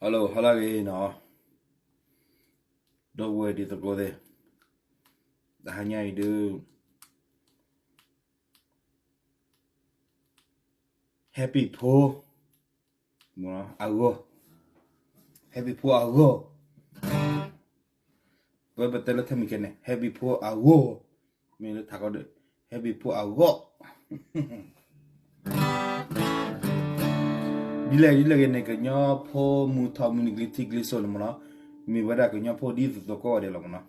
Hello, ဟါလၢအဂ့ၤနီၤ, ဒီပုၢ်ဝဲၢ်တံၤသကိးသ့ၣ်, တဟါညါအံၤဒုး Happy ဖိ အဂီၢ်, Happy ဖိအဂီၢ်, ပပတဲလၢထမံၤခဲန့ၣ် Happy ဖိအဂီၢ်, မ့ၢ်လၢထးခီဒီး Happy ဖိအဂီၢ် ဒ်လဲၣ်ဒ်လဲၣ်ဂ့ၤန့ၣ် ကညီဖိမုၢ်ထီၣ်မုၢ်နံၤကျ့ထံကျ့စိၤန့ၣ်မ့ၢ်နီၤ, မ့ၢ်ဝဲဒၣ်ကညီဖိဒ်သိးသိးကိးဂၤဒဲးလီၤမ့ၢ်နီၤ,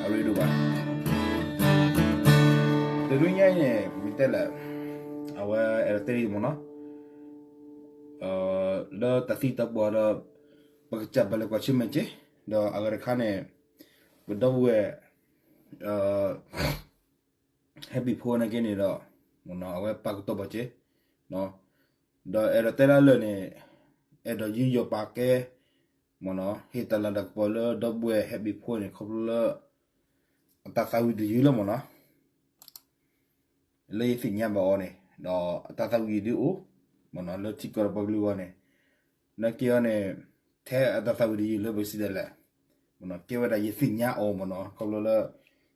အရ့ဒိၣ်ဘၣ်, တနွံညါအံၤန့ၣ် မ့ၢ်တဲလဲၣ်, အဝဲအဲၣ်ဒိးတဲဒ်အံၤမ့ၢ်နီၤ, လၢတၢ်သံတၢ်ပှၢ်ဒီး ပကစၢ်ပလဲၤကွၢ်ဆၢၣ်မဲာ်က့ၤ, ဒီးအဂၤတခါန့ၣ် ပဒီပုၢ်ဝဲၢ် Happy ဖိနာ်က့န့ၣ်ဒီး အဝဲပာ်ကတီၢ်ဘၣ်က့ၤ, ဒီးအဲၣ်ဒိးတဲဒၣ်လၢာ်န့ၣ် အဲၣ်ဒိးယူးယီၣ်ပာ်ကဲ မ့ၢ်နီၤ, ဟ့ၣ်တၢ်လၤတၢ်ကပီၤလၢဒီပုၢ်ဝဲၢ် Happy ဖိန့ၣ် ခီဖျိလၢ အတၢ်သးဝံၣ်တယုၢ်လီၤမ့ၢ်နီၤ, လၢယသ့ၣ်ညါဘၣ်အီၤန့ၣ် ဒီးအတၢ်သးဝံၣ်ဒုးအိၣ် မ့ၢ်နီၤ, လၢထံကီၢ်ဒီးပှၤကလုာ်အဂီၢ်န့ၣ်, နာ်က့အီၤန့ၣ် ထဲအတၢ်သးဝံၣ်တယုၢ်လၢပစံးဒ်လဲၣ်, ကဲဝဲဒၣ်ယသ့ၣ်ညါအီၤမ့ၢ်နီၤ, ခီဖျိလၢ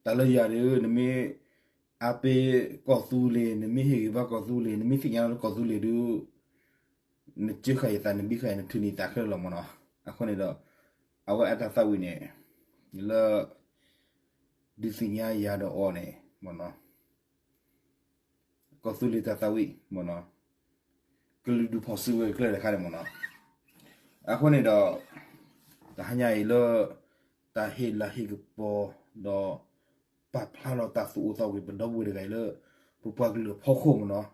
တၢ်လၢယၤဒုး နမ့ၢ်အါပ့ၤကီၢ်သူလ့ၤ, နမ့ၢ်ဟ့ၣ်ဂံၢ်ဘါကီၢ်သူလ့ၤ, နမ့ၢ်သ့ၣ်ညါလၢကီၢ်သူလ့ၤဒုး နစၢဃာ်ယသး နဘံဃာ်ယၤ နထုးန့ၢ်သးခဲလၢာ်လီၤမ့ၢ်နီၤ, အဃိန့ၣ်ဒီး အဝဲအတၢ်သးဝံၣ်န့ၣ် လၢ ဒုးသ့ၣ်ညါယၤဒီးအီၤန့ၣ် မ့ၢ်နီၤ, ကီၢ်သူလ့ၤတၢ်သးဝံၣ် မ့ၢ်နီၤ, ကလုာ်ဒူၣ်ဖီၣ်စုကဝဲၤကျဲတခါန့ၣ်မ့ၢ်နီၤ, အဃိန့ၣ်ဒီး တဟါညါအံၤလၢ တၢ်ဟ့ၣ်လၤဟ့ၣ်ကပီၤ ဒီး ပာ်ဖျါလီၤတၢ်သူၣ်အိၣ်သးအိၣ်က့ၤ ပဒီပုၢ်ဝဲၢ်တဂၤအံၤလၢ ပပှၤကလုာ်အဖီခိၣ်မ့ၢ်နီၤ,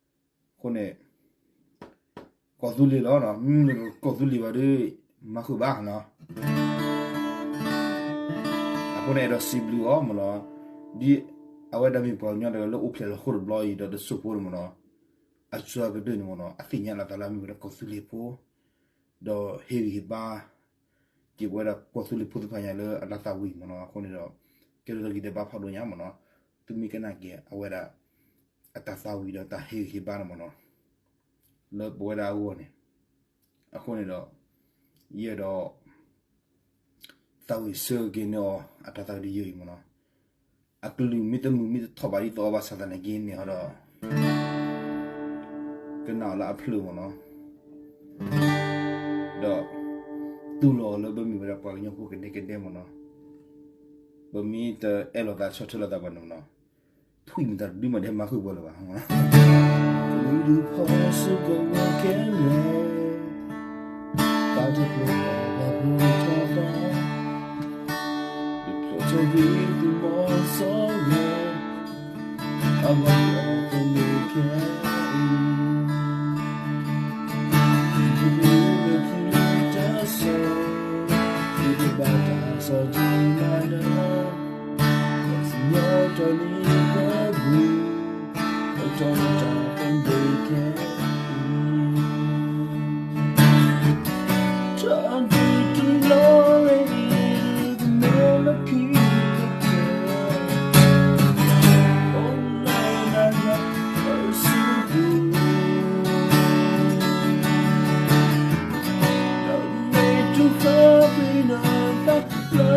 အဃိန့ၣ် ကီၢ်သူလ့ၤလီၤ, မ့ၢ်ကီၢ်သူလ့ၤဘၣ်ဒီး မၤဃုာ်ဘၣ်နီၤ, အဃိန့ၣ် အဲၣ်ဒိးစံးဘျုးအီၤမ့ၢ်နီၤ, ဒ်အဝဲဒၣ်မ့ၢ်ပှၤကညီတဂၤလၢအိၣ်ဖျဲၣ်လီၤဃိၣ်တဘျီအံၤဒီးတစိၢ်ဖိန့ၣ်မ့ၢ်နီၤ, အစှၤကတၢၢ်န့ၣ်မ့ၢ်နီၤ အသ့ၣ်ညါလီၤသးလၢအမ့ၢ်ဝဲဒၣ်ကီၢ်သူလ့ၤဖိ ဒီးဟ့ၣ်ဂံၢ်ဟ့ၣ်ဘါ က့ၤပဝဲဒၣ်ကီၢ်သူလ့ၤဖိသ့ၣ်တဖၣ်ညါလၢအတၢ်သးဝံၣ်မ့ၢ်နီၤ, အဃိန့ၣ်ဒီး ကဲထီၣ်ဂံၢ်ဒဲးဘးဖးဒိၣ်ညါမ့ၢ်နီၤ, သုမ့ၢ်ကနၣ်က့ၤအဝဲဒၣ် အတၢ်သးဝံၣ်ဒီးတၢ်ဟ့ၣ်ဂံၢ်ဟ့ၣ်ဘါန့ၣ်မ့ၢ်နီၤ, လၢပဝဲဒၣ်အဂီၢ်န့ၣ်, အဃိန့ၣ်ဒီး ယအဲၣ်ဒိး သးဝံၣ်ဆၢက့ၤန့ၢ်အီၤ အတၢ်သးဝံၣ်တယုၢ်အံၤမ့ၢ်နီၤ, အကလုၢ်မ့ၢ်တမုာ်မ့ၢ်တထီၣ်ဘၣ်ဒ်သိးအီၤဘၣ်ဆၣ်သနာ်က့န့ၣ်ဒီး ကနၣ်အီၤလၢအဖျၢၣ်မ့ၢ်နီၤ, ဒီး တူၢ်လိာ်အီၤလၢပမ့ၢ်ဝဲဒၣ်ပှၤကညီဖိကဒဲကဒဲမ့ၢ်နီၤ, ပမ့ၢ်တအဲၣ်လိာ်သးဆီၣ်ထွဲလိာ်သးဘၣ်န့ၣ်မ့ၢ်နီၤ, ထွံၣ်မတၤတဒုမးဒဲးမၤဃုာ်ပှၤလၢၤဘၣ် ကလုာ်ဒူၣ်ဖီၣ်စုကဝဲၤခဲလၢာ်, တၢ်တဖျၢၣ်ဃီဘၣ်ဖိထီၣ်သီ, ယဖျိထီၣ်ကွံာ်သုးမီၤစိရိၤ, အဝဲပျီသုးမုၢ်ခဲအံၤ, ယကလုၢ်လၢခံတၢ်ဆၢ, ယကဘၣ်တၢ်စီၣ်တံၢ်မၤနၢၤ, ပှၤစံၣ်ညီၣ်တီၢ်လံကဘုၣ်, ပတီၢ်တၢ်သဘျ့ခဲအံၤ, တၢ်ဒုးတလီၤလၢအံၤ ကမ့ၢ်လၢခံကတၢၢ်, အိၣ်လၢနၤယၤအစုပူၤ, ဒီးမ့ၢ်တုၤဃီပ့ၤနီၢ်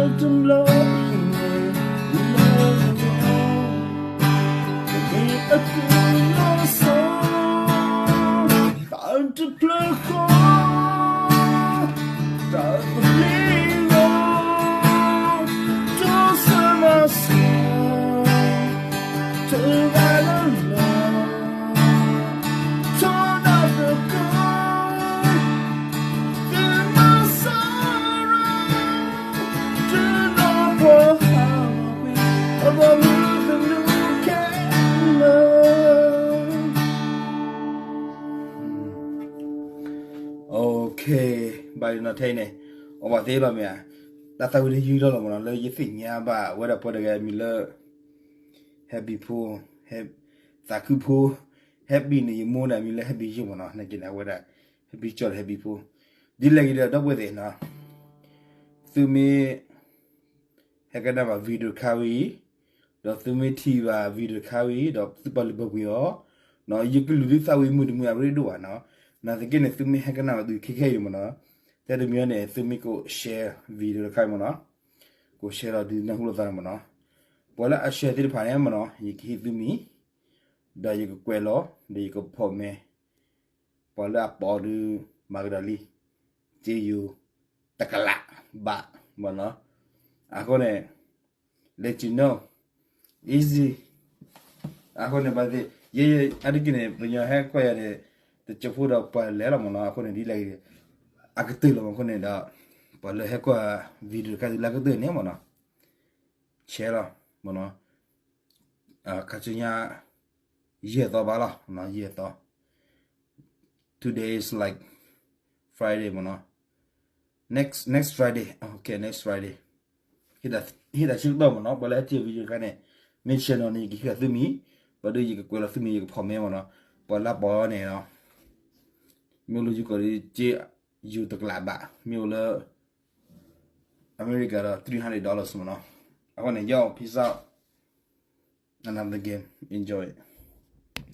သးလၢတမျီအံၤန့ၣ်, လၢနဂီၢ်, ကမ့ၢ်အကုၢ်လီၤဆီ, တၢ်တဖျၢၣ်ဃီ တၢ်သဘျ့လီၤ, တိစၢၤမၤစၢၤ, တဂၤလၢ်လၢ်, ထီဒါသကိး, သုးမီၤစိရိၤ, တုၤလီၤပှီၢ်ဟးဂီၤကွံာ်, အဘီမုၢ်သနူခဲလၢာ် ဘၣ်ယနီၢ်ထဲအံၤန့ၣ်, အီၣ်ဘၣ်သ့လီၤမ့ၢ်ဧါ, တၢ်သးဝံၣ်တယုၢ်လီၤလီၤမ့ၢ်နီၤ, လၢယသ့ၣ်ညါဘၣ်ဝဲဒၣ်ပှၤတဂၤအမံၤလၢ Happy ဖိ, သးခုဖိ, Happy န့ၣ် ယမိၢ်န့ၣ်အမံၤလၢ Happy ယိၢ်မ့ၢ်နီၤ, နာ်က့န့ၣ် အဝဲဒၣ် Happy ကၠီဒီး Happy ဖိ, ဒ်လဲၣ်ဂ့ၤဒီး ဒီပုၢ်ဝဲၢ်သ့ၣ်နီၤ, သုမ့ၢ် ဟဲကနၣ်ဘၣ် video တခါဝဲအံၤ, ဒီးသုမ့ၢ်ထံၣ်ဘၣ် video တခါဝဲအံၤ ဒီးသုပာ်လုၢ်ပာ်ပှ့ၤအီၤ, ယကလုၢ်ဒုးသးဝံၣ်မုာ်တမုာ်အရ့ဒိၣ်ဘၣ်နီၤ, နာ်သက့န့ၣ် သုမ့ၢ်ဟဲကနၣ်ဝဲဒုးခဲခဲအံၤမ့ၢ်နီၤ, တၢ်တမံၤန့ၣ် သုမ့ၢ်ကအိၣ် share video တခါအံၤမ့ၢ်နီၤ, ကအိၣ် share လီၤဒုးနၢ်ဟူလိာ်သးန့ၣ်မ့ၢ်နီၤ, ပှၤလၢအ share သ့ၣ်တဖၣ်န့ၣ်မ့ၢ်နီၤ ယကဟ့ၣ်သုမံၤ, ဒီးယကကွဲးလီၤ ဒီးယက permit ပှၤလၢအပိာ်ဒုး မၤကဒီးလံ, စ့ယိၤတကလးဘးမ့ၢ်နီၤ, အဃိန့ၣ် let you know, easy, အဃိန့ၣ်ဘၣ်သ့ၣ် ယဲ အါတက့ၢ်န့ၣ် ပညီဟဲကွၢ်ယၤန့ၣ် တကၠိဖိဒီးပှၤလဲၤလီၤမ့ၢ်နီၤ, အဃိန့ၣ်ဒ်လဲၣ်ဂ့ၤ အကတၢၢ်လီၤမ့ၢ်အဃိန့ၣ်ဒီး ပှၤလၢဟဲကွၢ် video တခါဒုးလၢအကတၢၢ်န့ၣ်မ့ၢ်နီၤ, share လီၤမ့ၢ်နီၤ, ခါဆူညါ ယဲၢ်သီဘၣ်လီၤ, ယဲၢ်သီ today is like Friday မ့ၢ်နီၤ, next next Friday, okay, next Friday, ဟ့ၣ်တၢ်ဆၢကတီၢ်မ့ၢ်နီၤ, ပှၤလၢဟဲထံၣ် video တခါန့ၣ် မ့ၢ် channel န့ၣ် ယကဟ့ၣ်သုမံၤ, ဘၣ်ဒုးယကကွဲးလီၤသုမံၤ ယက permit မ့ၢ်နီၤ, ပှၤလၢပိာ်န့ၣ် မ့ၢ်အိၣ်လၢယိၤကီၢ်ဒီး စ့ယိၤတကလးဘး, မ့ၢ်အိၣ်လၢ အမဲရကၤဒီး three hundred dollars မ့ၢ်နီၤ, အဃိန့ၣ် yo, peace out, another game, enjoy it.